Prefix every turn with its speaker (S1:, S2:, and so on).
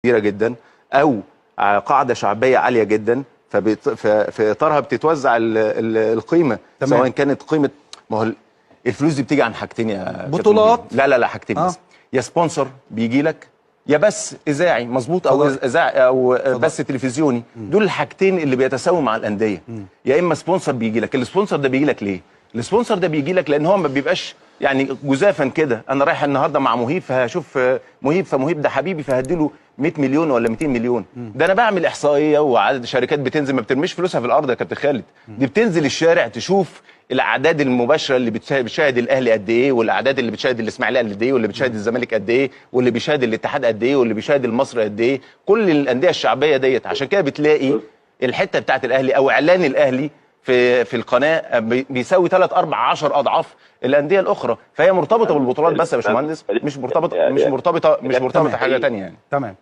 S1: كبيرة جدا او قاعدة شعبية عالية جدا، ففي اطارها بتتوزع القيمة.
S2: تمام.
S1: سواء كانت قيمة، ما هو الفلوس دي بتيجي عن حاجتين يا كابتن
S2: بطولات.
S1: مهيب. لا لا لا، حاجتين بس، يا sponsor بيجي لك، يا بث اذاعي مظبوط، او
S2: فضائي.
S1: اذاعي او بث تلفزيوني. دول الحاجتين اللي بيتساووا مع الانديه. يا اما sponsor بيجي لك. ال sponsor ده بيجي لك ليه؟ ال sponsor ده بيجي لك لان هو ما بيبقاش يعني جزافا كده، انا رايح النهارده مع مهيب فهشوف مهيب، فمهيب ده حبيبي فهديله 100 مليون ولا 200 مليون. ده انا بعمل احصائية وعدد شركات بتنزل، ما بترميش فلوسها في الارض يا كابتن خالد، دي بتنزل الشارع تشوف الاعداد المباشرة اللي بتشاهد الاهلي قد ايه، والاعداد اللي بتشاهد الاسماعيلية قد ايه، واللي بتشاهد الزمالك قد ايه، واللي بيشاهد الاتحاد قد ايه، واللي بيشاهد المصري قد ايه، كل الاندية الشعبية ديت. عشان كده بتلاقي الحتة بتاعت الاهلي او اعلان الاهلي في القناة بيساوي 3 4 10 اضعاف الاندية الاخرى. فهي مرتبطة بالبطولات بس يا باشمهندس، مش مرتبطة مش مرتبطة مش مرتبطة حاجة ثانية يعني.
S2: تمام.